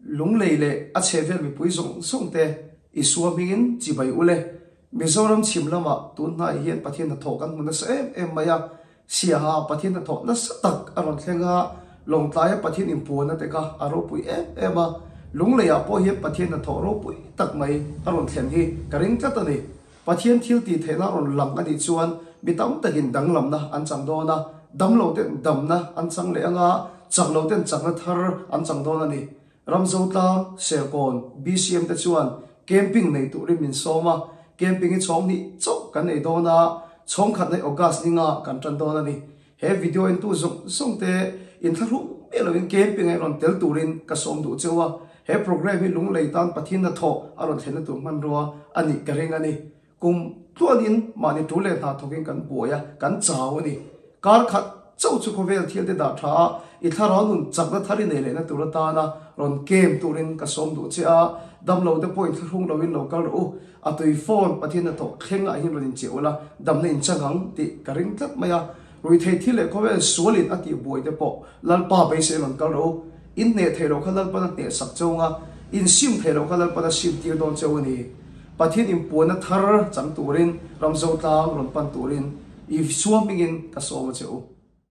Lunglei leh a chhehvel mipui zawng zawng te Isua hmingin chibai ule. Mizoram chhim lamah tun hnaiah hian Pathian hnathawh kan hmu nasa em em mai a, Siaha Pathian hnathawh nasa tak a rawn thleng a, Lawngtlaia Pathian inpuanna te kha a ropui em em a, Lungleiah pawh hian Pathian hnathawh ropui tak mai a rawn thlen hi ka ring tlat a ni. Pathian thil tih theihna a rawn lang a nih chuan mi tam takin danglamna an chang dawn a, damlo ten damna an chang leh anga chak lo ten chakna thar an chang dawn a ni. Ramzotlang, Serkawn, BCM te chuan camping nei turin min sawm a, camping hi chhawng hnih chauh kan nei dawn a, chhawng khat nei August ninga kan tan dawn a ni. He video entu zawng zawng te inthlahrung miah loin camping ah rawn tel turin ka sawm duh cheu a, he program hi Lunglei tan Pathian hnathawh a rawn thlenna tur hmanrua a nih ka ring a ni. Kum tluanin mahni tul leh hna thawkin kan buai a, kan chau a ni. Kar khat chauh chu khawvel thil te dah tha a, i thlarau nun chakna thar i nei lehna tur atana rawn kem turin ka sawm duh che a, damlo te pawhin thlahrung loin lo kal rawh u, a tui phone Pathian hnathawh thlengah hian rawn incheh ula, damna in chang ang tih ka ring tlat mai a, ruithei thil leh khawvel sualin a tih buai te pawh Lalpa beisei rawn kal rawh u, in hneh theih loh kha Lalpan a hnehsak cheu anga, in sim theih loh kha Lalpan a sim tir dawn cheu a ni. Pathian inpuanna thar chang turin Ramzotlang rawn pan turin i suam hmingin ka sawm a che u.